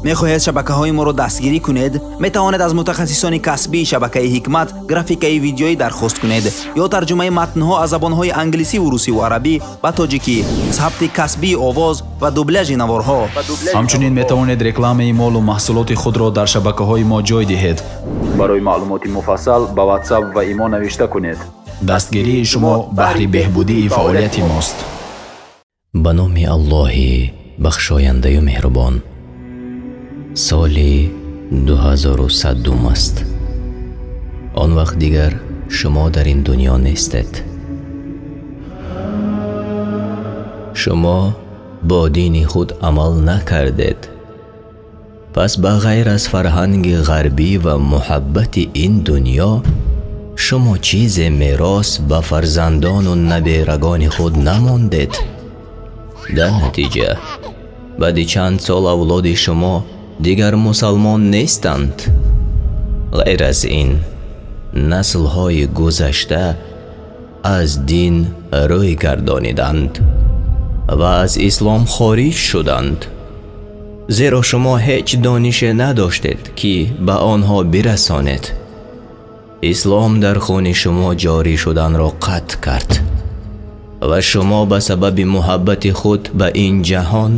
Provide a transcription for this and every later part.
Мехоҳед шабакаҳои моро дастгирӣ кунед? Метавонед аз мутахассисони касбии шабакаи Ҳикмат графикаи видеоӣ дархост кунед ё тарҷумаи матнҳо аз забонҳои англисӣ, русӣ ва арабӣ ба тоҷикӣ, сабти касбии овоз ва дубляжи наворҳо. Ҳамчунин метавонед рекламаи молу маҳсулоти худро дар шабакаҳои мо ҷой диҳед. Барои маълумоти муфассал ба WhatsApp ва Имо навишта кунед. Дастгирии шумо баҳри беҳбудии фаъолияти мост. Ба номи Аллоҳи бахшояндаю меҳрубон. Соли 2100 аст. Он вақт дигар шумо дар ин дунё нестед. Шумо бо дини худ амал накардед. Пас ба ғайр аз фарҳанги ғарбӣ ва муҳаббати ин дунё, шумо чизе мерос ба фарзандону наберагони худ намондед. Дар натиҷа, баъди чанд сол авлоди шумо дигар мусалмон нестанд. Ғайр аз ин, наслҳои гузашта аз дин рӯй гардониданд ва аз ислом хориҷ шуданд, зеро шумо ҳеҷ донише надоштед, ки ба онҳо бирасонед. Ислом дар хуни шумо ҷорӣ шуданро қатъ кард ва шумо ба сабаби муҳаббати худ ба ин ҷаҳон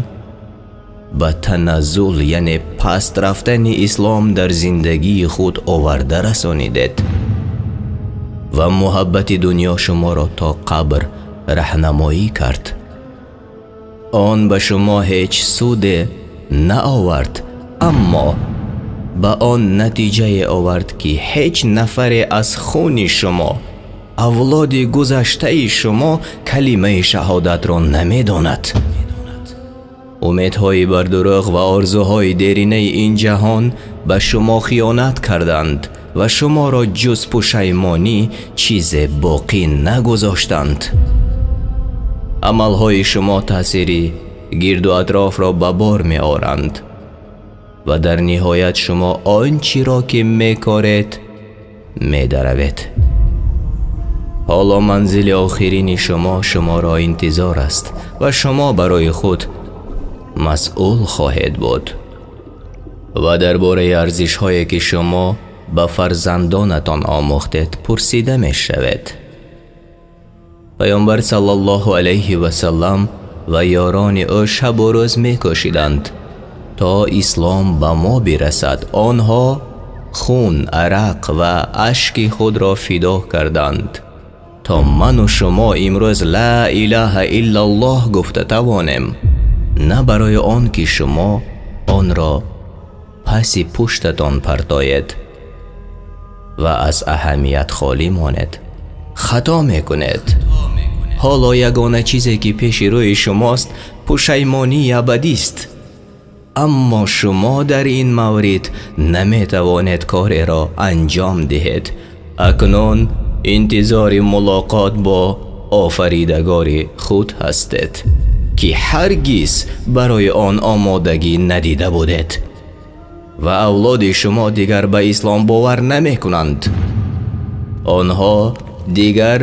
ба таназзул, яъне паст рафтани ислом дар зиндагии худ оварда расонидед ва муҳаббати дунё шуморо то қабр раҳнамоӣ кард. Он ба шумо ҳеҷ суде наовард, аммо ба он натиҷае овард, ки ҳеҷ нафаре аз хуни шумо, авлоди гузаштаи шумо, калимаи шаҳодатро намедонад. Умедҳои бардурӯғ ва орзуҳои деринаи ин ҷаҳон ба шумо хиёнат карданд ва шуморо ҷуз пушаймонӣ чизе боқӣ нагузоштанд. Амалҳои шумо таъсири гирду атрофро ба бор меоранд ва дар ниҳоят шумо он чиро ки мекоред медаравед. Ҳоло манзили охирини шумо шуморо интизор аст ва шумо барои худ масъул хоҳед буд ва дар бораи арзишҳое ки шумо ба фарзандонатон омӯхтед пурсида мешавед. Паёмбар саллаллоҳу алайҳи васаллам ва ёрони ӯ шабу рӯз мекӯшиданд то ислом ба мо бирасад. Онҳо хун, арақ ва ашки худро фидо карданд то ману шумо имрӯз ла илаҳа иллаллоҳ гуфта тавонем, на барои он ки шумо онро паси пуштатон партоед ва аз аҳамият холӣ монед. Хато мекунед. Ҳоло ягона чизе ки пеши рӯи шумост пушаймонии абадист. Аммо шумо дар ин маврид наметавонед кореро анҷом диҳед. Акнун интизори мулоқот бо офаридагори худ ҳастед, ки ҳаргиз барои он омодагӣ надида будед ва авлоди шумо дигар ба ислом бовар намекунанд. Онҳо дигар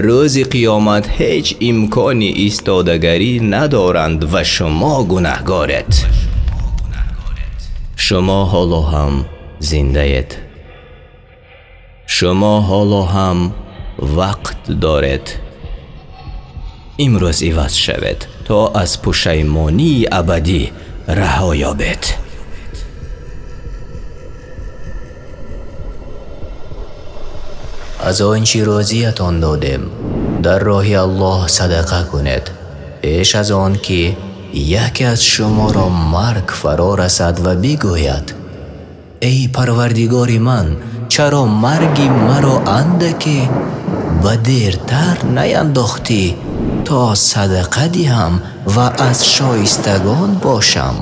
рӯзи қиёмат ҳеҷ имкони истодагарӣ надоранд ва шумо гунаҳгоред. Шумо ҳоло ҳам зиндаед. Шумо ҳоло ҳам вақт доред. Имрӯз иваз шавед то аз пушаймонии абадӣ раҳо ёбед. Аз он чӣ рӯзиятон додем дар роҳи Аллоҳ садақа кунед, пеш аз он ки яке аз шуморо марг фаро расад ва бигӯяд: эй Парвардигори ман, чаро марги маро андаке ба дертар наяндохтӣ то садақа диҳам ва аз шоистагон бошам?